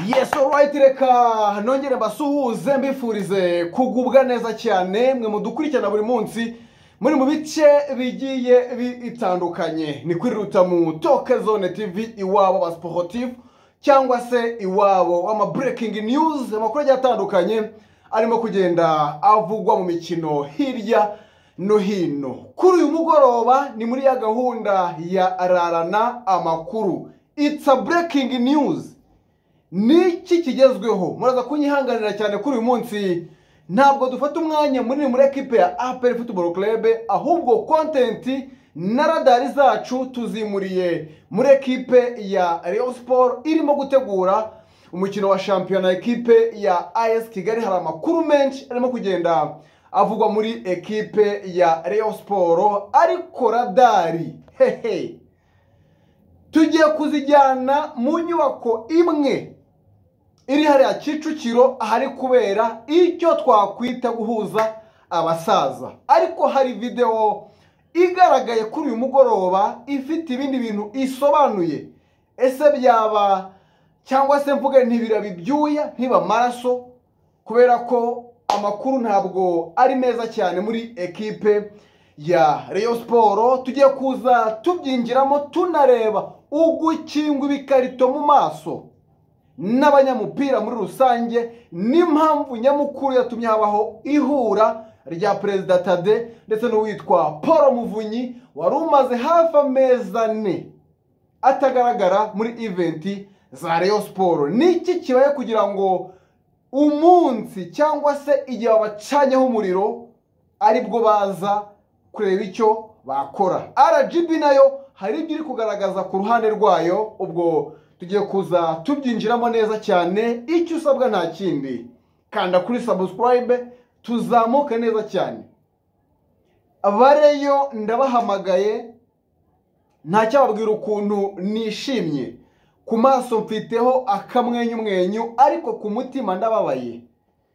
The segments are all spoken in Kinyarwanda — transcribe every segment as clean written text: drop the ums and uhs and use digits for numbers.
Yes, alright, reka nongere mbasuhuze, mbifurize kugubwa neza cyane mwe mudukurikirana buri munsi muri mu bice bigiye bitandukanye. Ni kuri Rutamu Toke Zone TV, iwabo ba sportif cyangwa se iwabo w'ama breaking news, amakuru agiye atandukanye arimo kugenda avugwa mu mikino hirya no hino. Kuri uyu mugoroba ni muri ya gahunda ya rarana amakuru, it's a breaking news. Niki kigezweho? Muraza kunyihanganira cyane, kuri uyu munsi ntabwo dufata umwanya munini muri ekipe ya APR Football Club, ahubwo content na radari zacu tuzimuriye muri ekipe ya Rayon Sport irimo gutegura umukino wa shampiyona, ekipe ya AS Kigali. Hari amakuru menshi arimo kugenda avugwa muri ekipe ya Rayon Sport, ariko radari hehe tugiye kuzijyana mu nyubako imwe iri hariya Kicukiro, ahari kubera icyo twakwita guhuza abasaza. Ariko hari videwo igaragaye kuri uyu mugoroba ifite ibindi bintu isobanuye. Ese byaba, cyangwa se mvuge ntibiraba ibyuya ntiba amaraso, kubera ko amakuru ntabwo ari meza cyane muri ekipe ya Rayon Sport. Tugiye kuza tubyinjiramo, tunareba ugukingwa ibikarito mu maso n'abanyamupira muri rusange, n'impamvu nyamukuru yatumye habaho ihura rya Perezida Tade ndetse n'uwitwa Paul Muvunyi wari umaze hafi amezi 4 atagaragara muri event za Rayon Sport. Niki kibaye kugira ngo umunsi cyangwa se igihe babacanyeho umuriro aribwo baza kureba icyo bakora? RGB nayo hari ibyo iri kugaragaza ku ruhande rwayo, ubwo tugiye kuza tubyinjiramo neza cyane. Icyo usabwa nta kindi, kanda kuri subscribe tuzamuke neza cyane. Abareyo ndabahamagaye, ntacyababwira ukuntu nishimye, ku maso mfiteho akamwenyumwenyu, ariko ku mutima ndababaye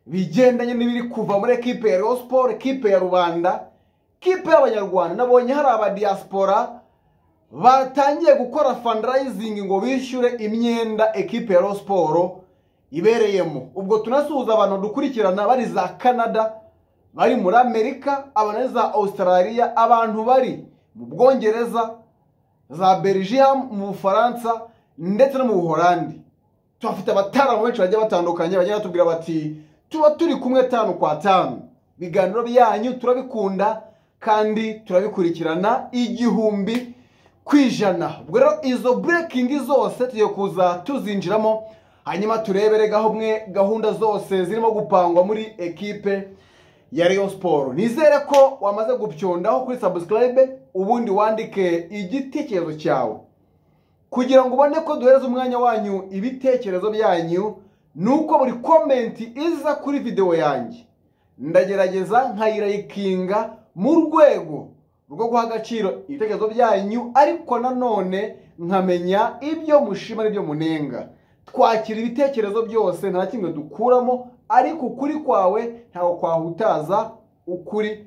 bigendanye n'ibiri kuva muri ekipe ya Rayon Sport, ekipe ya rubanda, ekipe y'Abanyarwanda. Nabonye hari aba diaspora batangiye gukora fundraising ngo bishyure imyenda ekipe ya Rayon Sport ibereyemo. Ubwo tunasuhuza abantu dukurikirana bari za Canada, bari muri Amerika, abantu za Australia, abantu bari mu Bwongereza, za Belgium, mu Bufaransa ndetse no mu Buholandi. Tuhafite abataramu benshi bagiye batandukanye bagenda batubwira bati tuba turi kumwe 5 kwa 5, ibiganiro byanyu turabikunda kandi turabikurikirana 1000%. Ubwo rero izo breaking zose tugiye kuza tuzinjiramo, hanyuma turebere gahumwe gahunda zose zirimo gupangwa muri ekipe ya Rayon Sport. Nizere ko wamaze gupyondaho kuri subscribe, ubundi wandike igitekerezo cyawe kugira ngo ubone ko duhereza umwanya wanyu ibitekerezo byanyu. Nuko buri comment iza kuri video yanjye ndagerageza nkayirayikinga mu rwego rwo guha agaciro ibitekerezo byanyu, ariko nanone nkamenya ibyo mushima n'ibyo munenga. Twakira ibitekerezo byose, nta kimwe dukuramo, ariko ukuri kwawe ntago kwahutaza ukuri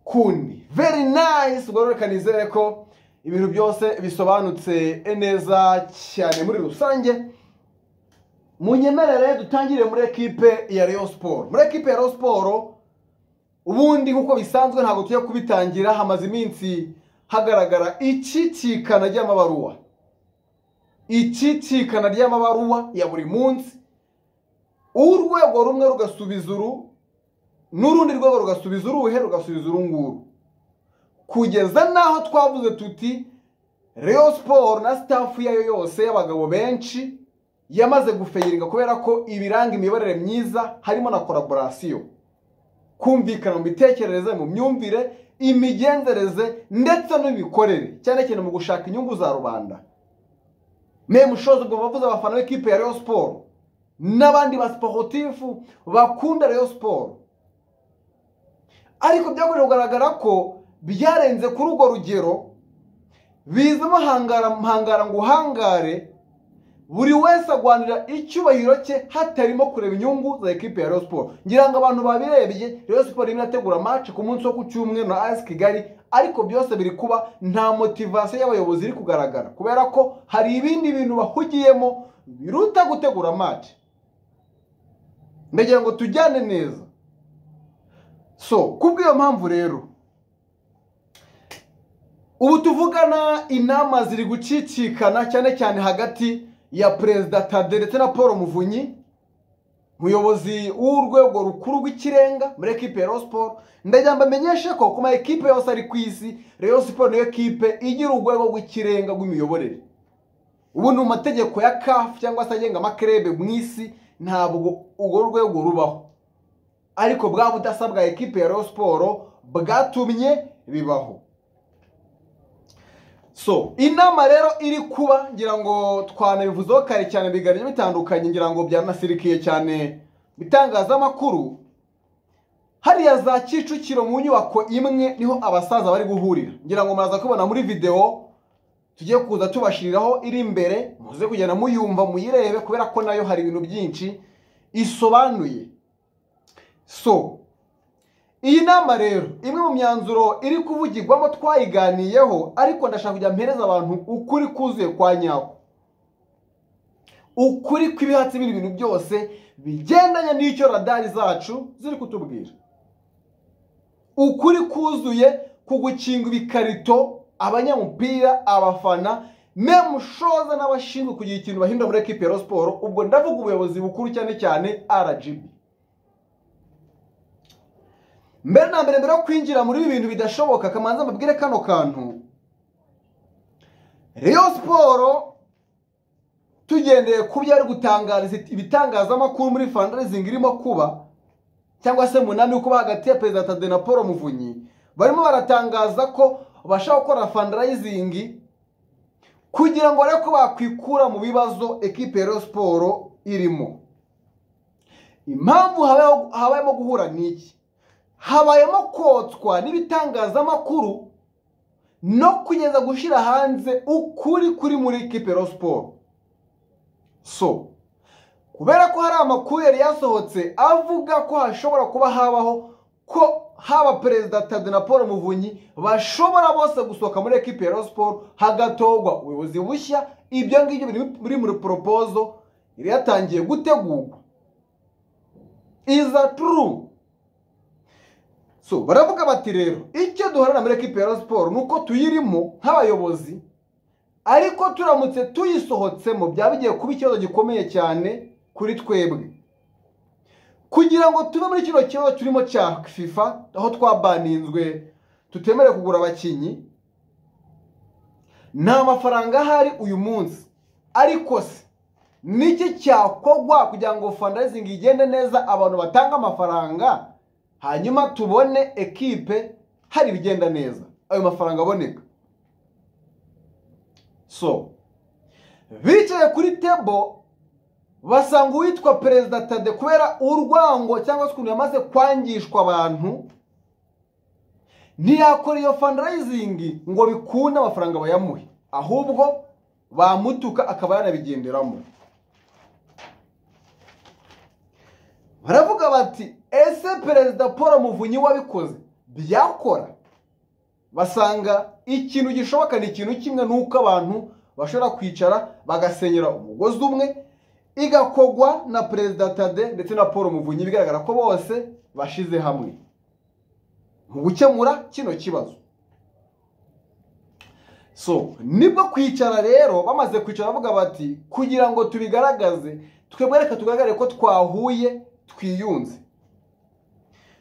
kundi. Very nice. Ubwo reka nizere ko ibintu byose bisobanutse neza cyane muri rusange. Munyemerere dutangire muri ekipe ya Rayon Sport. Muri ekipe ya Rayon Sport ubundi nkuko bisanzwe ntabwo tugiye kubitangira, hamaze iminsi hagaragara icicikana ry'amabaruwa, icicikana ry'amabaruwa ya buri munsi. Urwego rumwe rugasubiza uru, n'urundi rwego rugasubiza uruhe, rugasubiza urunguru, kugeza naho twavuze tuti Rayon Sport na staff yayo yose y'abagabo benshi yamaze gufeyiringa, kubera ko ibiranga imiyoborere myiza harimo na collaboration, kumvikana mu mitekerereze, mu myumvire, imigenzereze ndetse n'imikorere, cyane cyane mu gushaka inyungu za rubanda. Meme chose ubwo bavuze abafana b'ikipe ya Rayon Sport n'abandi ba sportifu bakunda Rayon Sport, ariko byakomeje kugaragara ko byarenze kuri urwo rugero, bizamo hangara ngo uhangare, buri wese agwanira icyubahiro cye hatarimo kureba inyungu za ekipe ya Rayon Sport. Ngira ngo abantu babirebye, Rayon Sport irimo irategura match ku munsi wo ku cyumweru na AS Kigali, Ariko byose biri kuba nta motivation y'abayobozi iri kugaragara, kubera ko hari ibindi bintu bahugiyemo biruta gutegura match. Ndagira ngo tujyane neza. So kubw'iyo mpamvu rero ubu tuvugana inama ziri gucicikana cyane cyane hagati ya Perezida Tade ndetse na Paul Muvunyi, muyobozi w'urwego rukuru rw'ikirenga muri ekipe ya Rayon Sport. Ndagira mbamenyeshe ko ku ma ekipe yose ari ku isi, Rayon Sport niyo ekipe igira urwego rw'ikirenga rw'imiyoborere. Ubu ni mu mategeko ya CAF cyangwa se agenga amakerebe mu isi, ntabwo urwo rwego rubaho, ariko bwa budasa bwa ekipe ya Rayon Sport bwatumye bibaho. So inama rero iri kuba, ngira ngo twanabivuzeho kare cyane biganiro bitandukanye, ngira ngo byanasirikiye cyane bitangazamakuru. Hariya za Kicukiro mu nyubako imwe niho abasaza bari guhurira, ngira ngo muraza kubona muri video tugiye kuza tubashiriraho iri imbere, muze kugenda muyumva muyirebe, kubera ko nayo hari ibintu byinshi isobanuye. So iyi nama rero imwe mu myanzuro iri kuvugirwamo twayiganiyeho, ariko ndashaka kujya mpereza abantu ukuri kuzuye kwa nyako, ukuri kw'ibihatsi biri ibintu byose bigendanye n'icyo radari zacu ziri kutubwira, ukuri kuzuye ku gukinga ibikarito abanyamupira, abafana, memushoza n'abashinzwe kugira ikintu bahindura muri ekipe ya Rayon Sport. Ubwo ndavuga ubuyobozi bukuru cyane cyane RGB. Mbere na mbere, mbere yo kwinjira muri ibi bintu bidashoboka, kamanza mbabwire kano kantu. Rayon Sport tugendeye ku byo ari gutangariza ibitangazamakuru muri fundraising irimo kuba, cyangwa se munani kuba hagati ya Perezida Tade na Paul Muvunyi, barimo baratangaza ko bashaka gukora fundraising kugira ngo barebe ko bakwikura mu bibazo ekipe ya Rayon Sport irimo. Impamvu habayemo guhura n'iki? Habayemo kotswa n'ibitangazamakuru no kugeza gushyira hanze ukuri kuri muri ekipe ya Rayon Sport. So kubera ko hari amakuru yari yasohotse avuga ko hashobora kuba habaho ko haba Perezida Tade na Paul Muvunyi bashobora bose gusohoka muri ekipe ya Rayon Sport hagatorwa ubuyobozi bushya, ibyo ngibyo biri muri proposal yari yatangiye gutegurwa. Is a true. So baravuga bati rero icyo duharana muri ekipe ya Rayon Sport nuko tuyirimo nk'abayobozi, ariko turamutse tuyisohotsemo byaba bigiye kuba ikibazo gikomeye cyane kuri twebwe. Kugira ngo tube muri kino kibazo turimo cya FIFA aho twabaninzwe tutemerewe kugura abakinyi, nta mafaranga ahari uyu munsi. Ariko se niki cyakogwa kugira ngo fundraising igende neza, abantu batanga amafaranga, hanyuma tubone ekipe hari ibigenda neza, ayo mafaranga aboneka? So bicaye kuri table basanga uwitwa Perezida Tade kubera urwango cyangwa se ukuntu yamaze kwangishwa abantu, ntiyakora iyo fundraising ngo bikunde amafaranga bayamuhe, ahubwo bamutuka akaba yanabigenderamo. Baravuga bati ese Perezida Paul Muvunyi wabikoze byakora? Basanga ikintu gishoboka ni ikintu kimwe, nuko abantu bashobora kwicara bagasenyera umugozi umwe, igakogwa na Perezida Tade ndetse na Paul Muvunyi, bigaragara ko bose bashize hamwe mu gukemura kino kibazo. So nibwo kwicara rero, bamaze kwicara bavuga bati kugira ngo tubigaragaze twebwe, reka tugaragare ko twahuye twiyunze.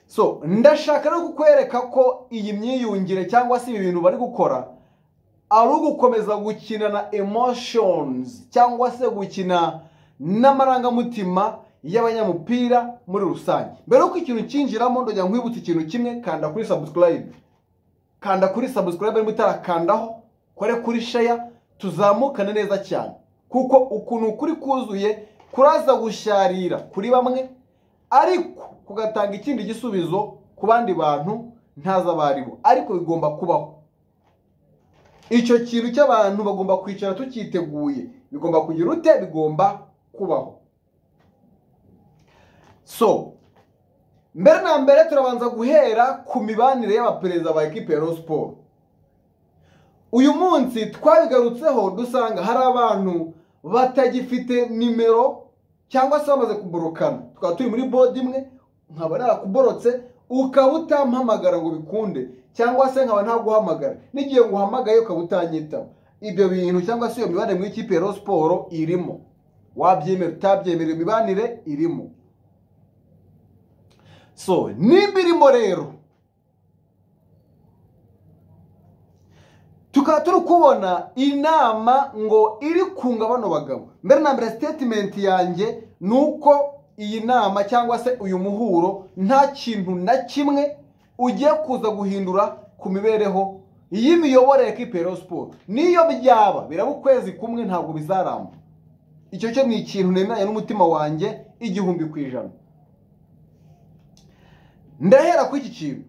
So ndashaka no kukwereka ko iyi myiyungire cyangwa se ibi bintu bari gukora ari ugukomeza gukina na emotions cyangwa se gukina n'amarangamutima y'abanyamupira muri rusange. Mbere yuko ikintu cyinjiramo ndajya nkwibutsa ikintu kimwe, kanda kuri subscribe. Kanda kuri subscribe niba utarakandaho, kore kuri share, tuzamukane neza cyane. Kuko ukuntu kuri kuzuye kuraza gusharira kuri bamwe, ariko kugatanga ikindi gisubizo ku bandi bantu ntaza baribo, ariko bigomba kubaho. Icyo kintu cy'abantu bagomba kwicara tukiteguye, bigomba kugira ute, bigomba kubaho. So mbere na mbere turabanza guhera ku mibanire y'abaperezida ba ekipe ya Rayon Sport. Uyu munsi twabigarutseho dusanga hari abantu batagifite nimero cyangwa se bamaze kuborokana. Tukaba turi muri board imwe, nkaba narakuborotse ukaba utampamagara ngo bikunde, cyangwa se nkaba ntaguhamagara, n'igihe nguhamagaye ukaba utanyitaba. Ibyo bintu cyangwa se iyo mibanire mu ikipe ya Rayon Sport irimo, wabyemera utabyemera, iyo mibanire irimo. So nimba irimo rero, tukaba turi kubona inama ngo iri kunga bano bagabo. Mbere na mbere statement yanjye ni uko iyi nama cyangwa se uyu muhuro nta kintu na kimwe ugiye kuza guhindura ku mibereho y'imiyoborere ya Rayon Sport. Niyo byaba biraba ukwezi kumwe ntabwo bizaramba. Icyo cyo ni ikintu nemeranya n'umutima wanjye 1000%. Ndahera ku iki kintu.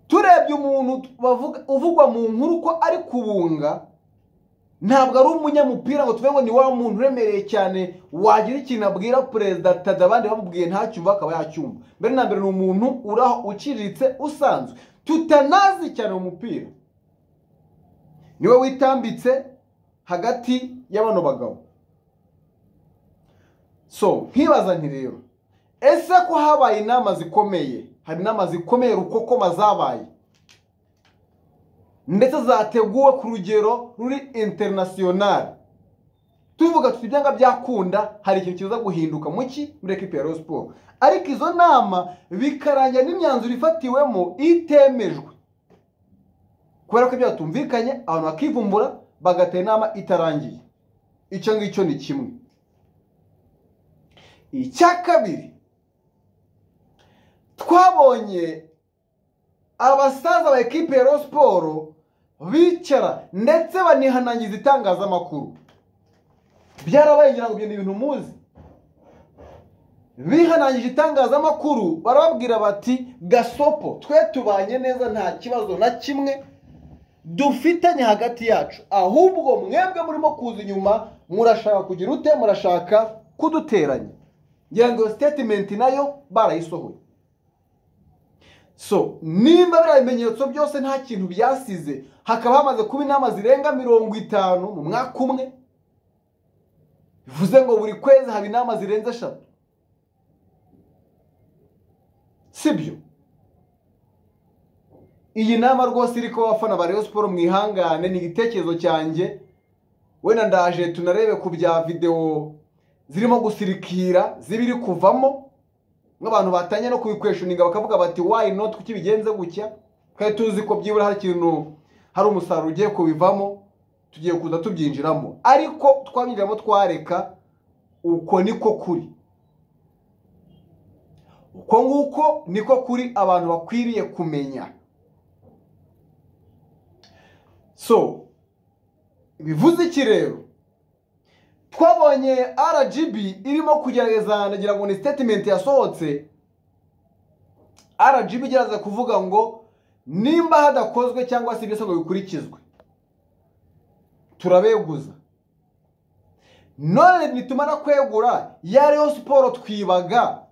Turebye umuntu bavuga uvugwa mu nkuru ko ari kubunga, ntabwo ari umunyamupira ngo tuve ngo ni wa muntu uremereye cyane wagira ikintu abwira perezida Tada abandi bamubwiye ntacyumva akaba yacyumva. Mbere na mbere ni umuntu uraho uciriritse usanzwe tutanazi cyane mu mupira, niwe witambitse hagati y'abano bagabo. So nkibaza nti rero, ese ko habaye inama zikomeye, hari inama zikomeye rukokoma zabaye ndetse zateguwe ku rugero ruri international, tuvuga tuti ibyanga byakunda hari ikintu kiza guhinduka muki muri equipe ya Rayon Sport, ariko izo nama bikarangira n'imyanzuro ifatiwemo itemejwe kubera ko ibyo batumvikanye, abantu bakivumbura bagatera inama itarangiye. Icyo ngicyo ni kimwe. Icya kabiri, twabonye abasaza ba equipe ya Rayon Sport bicara ndetse banihanangiza itangazamakuru. Byarabaye, ngira ngo ibyo ni ibintu muzi. Bihanangije itangazamakuru barababwira bati gasopo, twe tubanye neza nta kibazo na kimwe dufitanye hagati yacu, ahubwo mwebwe murimo kuza inyuma murashaka kugira ute, murashaka kuduteranya. Ngira ngo statement nayo barayisohoye. So nimba biriya bimenyetso byose nta kintu byasize, hakaba hamaze kuba inama zirenga 50 mu mwaka umwe, bivuze ngo buri kwezi haba inama zirenze 3, sibyo? Iyi nama rwose iri ko abafana ba Rayon Sport mwihangane, ni igitekerezo cyanjye. Wenda ndaje tunarebe ku bya video zirimo gusirikira zibiri kuvamo, nk'abantu batanye no kubikweshoninga bakavuga bati why not, kuki bigenze gutya, kandi tuzi ko byibura hari ikintu, hari umusaruro ugiye kubivamo, tugiye kuza tubyinjiramo. Ariko twabyinjiramo twareka, uko niko kuri, uko nguko niko kuri abantu bakwiriye kumenya. So bivuze iki rero? Twabonye RGB irimo kugerageza, ndagira ngo ni statement yasohotse, RGB igerageza kuvuga ngo nimba hadakozwe cyangwa se ibisabwa bikurikizwe turabeguza. None nitumara kwegura ya Rayon Sport twibaga,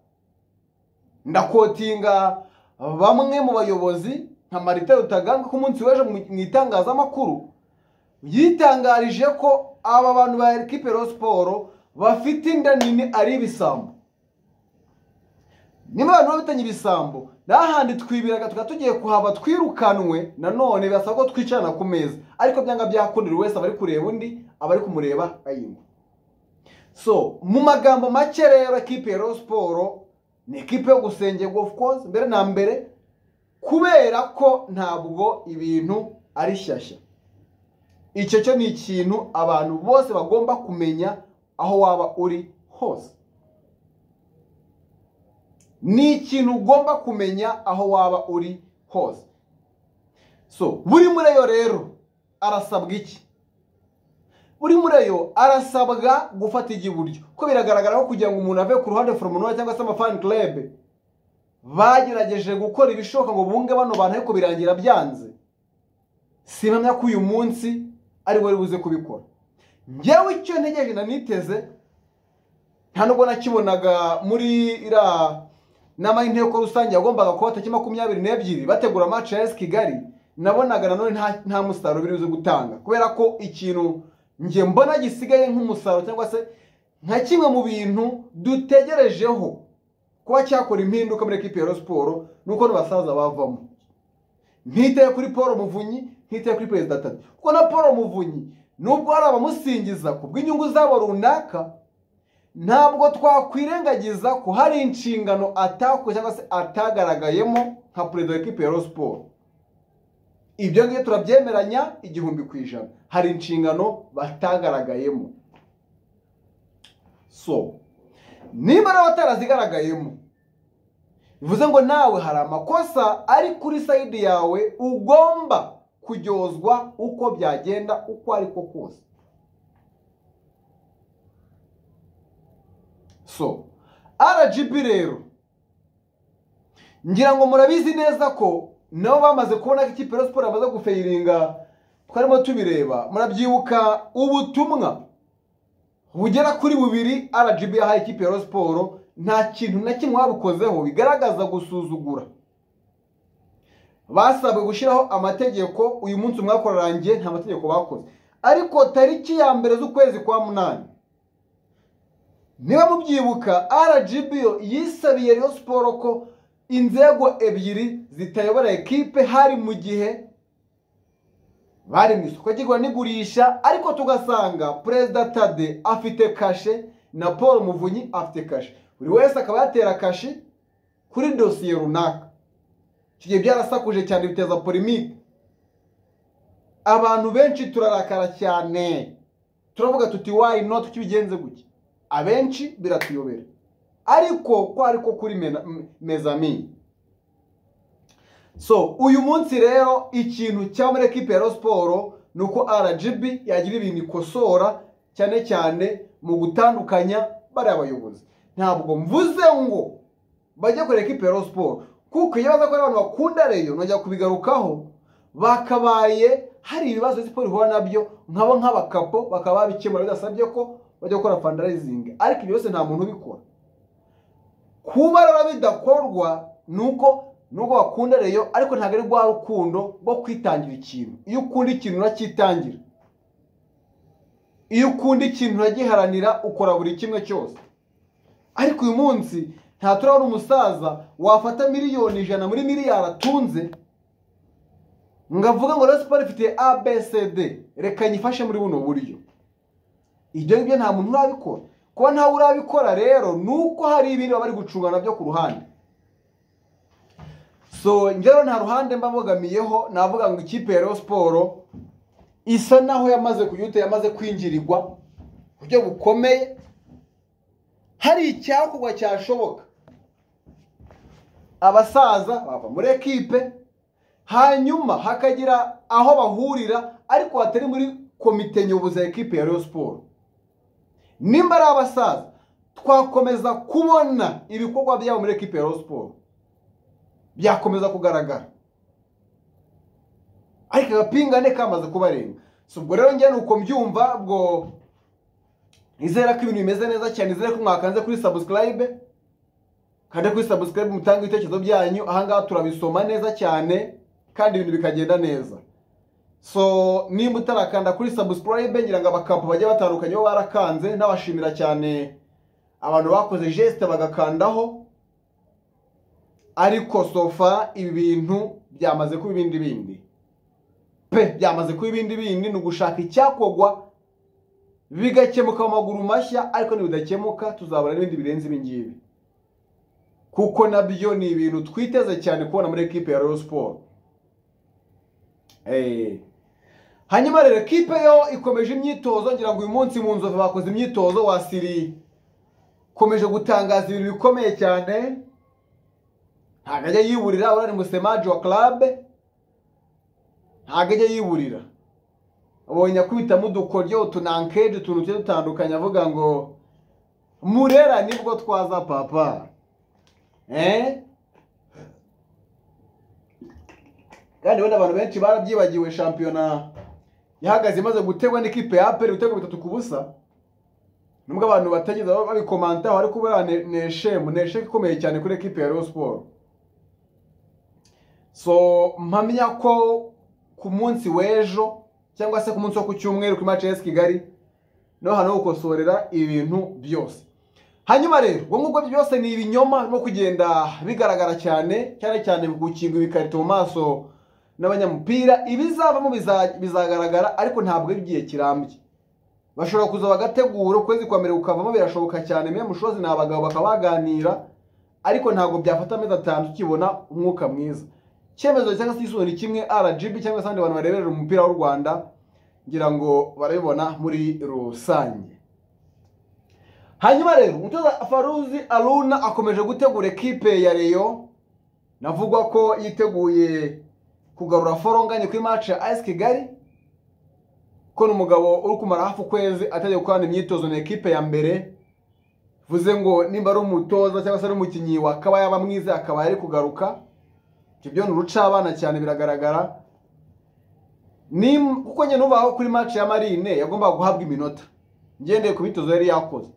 ndakotinga bamwe mu bayobozi nka Marita Rutagambwa ku munsi w'ejo mu itangazamakuru yitangarije ko aba bantu ba equipe Rayon Sport bafite inda nini ari ibisambo. Niba abantu bafitanye ibisambo n'ahandi twibiraga tukaba tugiye kuhaba twirukanwe, nanone birasaba ko twicarana ku meza, ariko byanga byakundira wese abari kureba undi abari kumureba ayingwa. So mu magambo make rero, equipe ya Rayon Sport ni equipe yo gusengerwa of course mbere na mbere, kubera ko ntabwo ibintu ari shyashya. Icyo cyo ni ikintu abantu bose bagomba kumenya aho waba uri hose. Ni ikintu ugomba kumenya aho waba uri hose. So buri mureyo rero arasabwa iki? Buri mureyo arasabwa gufata igiburyo, ko biragaragara ko kugira ngo umuntu ave ku ruhande from nowhere cyangwa se ama fan club bagerageje gukora ibishoboka ngo bunge bano bantu, ariko birangira byanze. Simpamya ko uyu munsi ari we buze kubikora. Njyewe icyo ntegereje naniteze, nta nubwo nakibonaga muri ira nama y'inteko rusange yagombaga kuba tariki 22 bategura match ya AS Kigali, Nabonaga nanone nta musaruro biri buze gutanga, kubera ko ikintu njye mbona gisigaye nk'umusaruro cyangwa se nka kimwe mu bintu dutegerejeho kuba cyakora impinduka muri ekipe ya Rayon Sport nuko n'abasaza bavamo. Ntiteye kuri Paul Muvunyi, ntiteye kuri Perezida Tade, kuko na Paul Muvunyi nubwo hari abamusingiza ku bw'inyungu zabo runaka, ntabwo twakwirengagiza ko hari inshingano atakoze cyangwa se atagaragayemo nka perezida wa ekipe ya Rayon Sport. Ibyo ngibyo turabyemeranya 1000%, hari inshingano batagaragayemo. So niba rero batarazigaragayemo, bivuze ngo nawe hari amakosa ari kuri side yawe ugomba kuryozwa uko byagenda uko ariko kose. So RGB rero ngira ngo murabizi neza ko nabo bamaze kubona ko ikipe ya Sport yamaze gufeiringa, twarimo tubireba. Murabyibuka ubutumwa bugera kuri bubiri RGB yahaye ikipe ya Sport, nta kintu na kimwe babukozeho bigaragaza gusuzugura. Basabwe gushyiraho amategeko, uyu munsi umwaka urarangiye nta mategeko bakoze. Ariko tariki ya 1 z'ukwezi kwa 8, niba mubyibuka, RGB yisabiye Rayon Sport ko inzego ebyiri zitayobora ekipe hari mu gihe bari mu isoko ry'igura n'igurisha, ariko tugasanga Perezida Tade afite kashe na Paul Muvunyi afite kashe, buri wese akaba yatera kashi kuri dosiye runaka. Iki gihe byarasakuje cyane, biteza polemike, abantu benshi turarakara cyane, turavuga tuti why not, tukibigenze gutya? Abenshi biratuyobera, ariko ko ariko kuri mezami. So uyu munsi rero ikintu cya muri ekipe ya Rayon Sport nuko RGB yagira ibintu ikosora, cyane cyane mu gutandukanya bari abayobozi. Ntabwo mvuze ngo bajye kuri ekipe ya Rayon Sport, kuko iyo baza ko abantu bakunda Rayon nojya kubigarukaho, bakabaye hari ibibazo siporo ihura nabyo nkabo nk'abakapo bakaba babikemura bidasabye ko bajya gukora fundraising, ariko ibyo byose nta muntu ubikora. Kuba rero bidakorwa nuko nubwo bakunda Rayon, ariko ntabwo ari rwa rukundo rwo kwitangira ikintu. Iyo ukunda ikintu uracyitangira, iyo ukunda ikintu uragiharanira, ukora buri kimwe cyose. Ariko uyu munsi nta turabona umusaza wafata 100,000,000 muri miliyari atunze ngo avuge ngo Rayon Sport ifite ABCD, reka nyifashe muri buno buryo. Ibyo ngibyo nta muntu urabikora. Kuba ntawe urabikora rero nuko hari ibindi baba bari gucunga nabyo ku ruhande. So njyewe nta ruhande mbabogamiyeho, navuga ngo ikipe ya Rayon Sport isa naho yamaze kuyuta, yamaze kwinjirirwa buryo bukomeye. Hari icyakorwa cyashoboka, abasaza bava muri ekipe, hanyuma hakagira aho bahurira, ariko hatari muri komite nyobozi ya ekipe ya Rayon Sport. Nimba ari abasaza twakomeza kubona ibikorwa byabo muri ekipe ya Rayon Sport byakomeza kugaragara, ariko agapingane kamaze kubarenga. So ubwo rero njye nuko mbyumva, ubwo nizera ko ibintu bimeze neza cyane, nizere ko mwakanze kuri subscribe, kandi kuri subscribe mutange ibitekerezo byanyu, ahangaha turabisoma neza cyane kandi ibintu bikagenda neza. So nimba utarakanda kuri subscribe, ngira ngo abakapo bajye batandukanye bo barakanze, nabashimira cyane abantu bakoze geste bagakandaho. Ariko sofa ibi bintu byamaze kuba ibindi bindi pe, byamaze kuba ibindi bindi. Ni ugushaka icyakogwa bigakemuka mu maguru mashya, ariko nibidakemuka tuzabona n'ibindi birenze ibi ngibi, kuko nabyo ni ibintu twiteze cyane kubona muri ekipe ya Rayon Sport. Hanyuma rero ekipe yo ikomeje imyitozo, ngira ngo uyu munsi mu Nzovu bakoze imyitozo, Wasiri komeje gutangaza ibintu bikomeye cyane. Ntabwo ajya yiburira, uriya ni musemaji wa club, ntabwo ajya yiburira. Abonye akubitamo udukoryo, utunankeje, utuntu tugiye dutandukanye, avuga ngo Murera nibwo twaza papa. Kandi wenda abantu benshi barabyibagiwe shampiyona yahagaze imaze gutegwa n'ikipe ya APR ibitego 3-0. Nubwo abantu batageze babikomantaho, ariko buriya ni shame, ni shame ikomeye cyane kuri ekipe ya Rayon Sport. So mpamya ko ku munsi w'ejo cyangwa se ku munsi wo ku cyumweru kuri match ya AS Kigali, no hano gukosorera ibintu byose. Hanyuma rero ubwo ngubwo byose ni ibinyoma birimo kugenda bigaragara cyane cyane cyane mu gukinga ibikarito mu maso n'abanyamupira. Ibizavamo bizagaragara, ariko ntabwo ari igihe kirambye. Bashobora kuza bagategura ukwezi kwa mbere kukavamo, birashoboka cyane. Mwe mushozi ni abagabo bakaba baganira, ariko ntabwo byafata amezi 5 tukibona umwuka mwiza. Icyemezo cyangwa se igisubizo ni kimwe, RGB cyangwa se abandi bantu bareberera umupira w'u Rwanda ngira ngo barabibona muri rusange. Hanyuma rero umutoza Faruzi Aruna akomeje gutegura ekipe ya Rayon, navugwa ko yiteguye kugarura Foronganye kuri match ya AS Kigali, ko n'umugabo uri kumara hafi ukwezi atajya gukorana imyitozo na ekipe ya mbere. Vuze ngo nimba ari umutoza cyangwa se ari umukinnyi wakaba yaba mwiza akaba yari kugaruka, ibyo ni urucabana cyane biragaragara. Ni kuko njye nubaho kuri match ya Marine yagombaga guhabwa iminota ngendeye ku myitozo yari yakoze.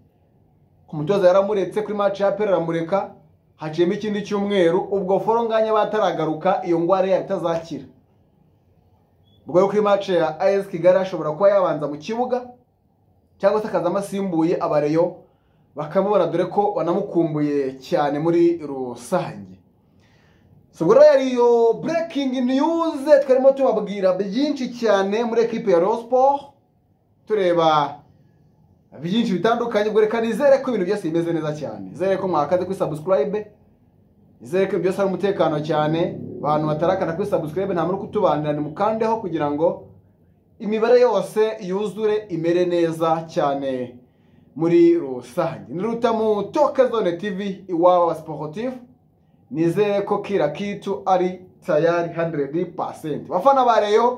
Umutoza yaramuretse kuri match ya Pera aramureka, haciyemo ikindi cyumweru, ubwo Foronganye bataragaruka iyo ngware yari itazakira. Ubwo kuri match ya AS Kigali ashobora kuba yabanza mu kibuga cyangwa se akazamo asimbuye abareyo bakamubona, dore ko banamukumbuye cyane muri rusange. So ubwo rero yari iyo breaking news twarimo tubabwira byinshi cyane muri ekipe ya Rayon Sport, tureba byinshi bitandukanye. Ubwo reka nizere ko ibintu byose bimeze neza cyane, nizere ko mwakaze kuri subscribe, nizere ko byose ari umutekano cyane. Abantu batarakana kuri subscribe nta muri kutubanira, ni mukandeho kugira ngo imibare yose yuzure imere neza cyane muri rusange. Ni Rutamu Toka Zone TV, iwabo wa sportif. Nizere ko kila kitu ari tayari 100%. Bafana ba Rayon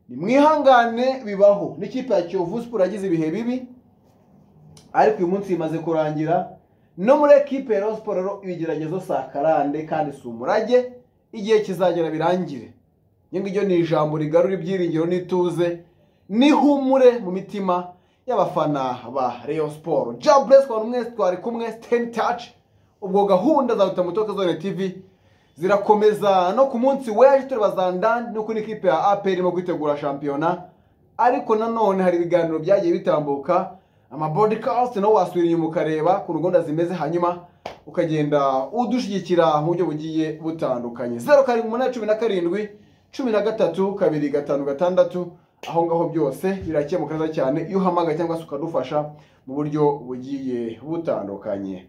ni mwihangane, bibaho. N'ikipe ya Kiyovu Sport yagize ibihe bibi, ariko uyu munsi imaze kurangira. No muri ekipe ya Rayon Sport rero ibigeragezo sakarande kandi si umurage, igihe kizagera birangire. Ngiryo ni ijambo rigarura ibyiringiro n'ituze n'ihumure mu mitima y'abafana ba Rayon Sport. God bless kwa mwese twari kumwe, stay in touch. Ubwo gahunda za Rutamu Toka Zone TV zirakomeza no ku munsi w'ejo tureba za ndani no kuri ekipe ya APR irimo kwitegura shampiyona, ariko nanone hari ibiganiro byagiye bitambuka, ama broadcast, no wasubira inyuma ukareba ku gahunda zimeze, hanyuma ukagenda udushyigikira mu buryo bugiye butandukanye. 0787 13 256, aho ngaho byose birakemuka neza cyane iyo uhamagaye cyangwa se ukadufasha mu buryo bugiye butandukanye.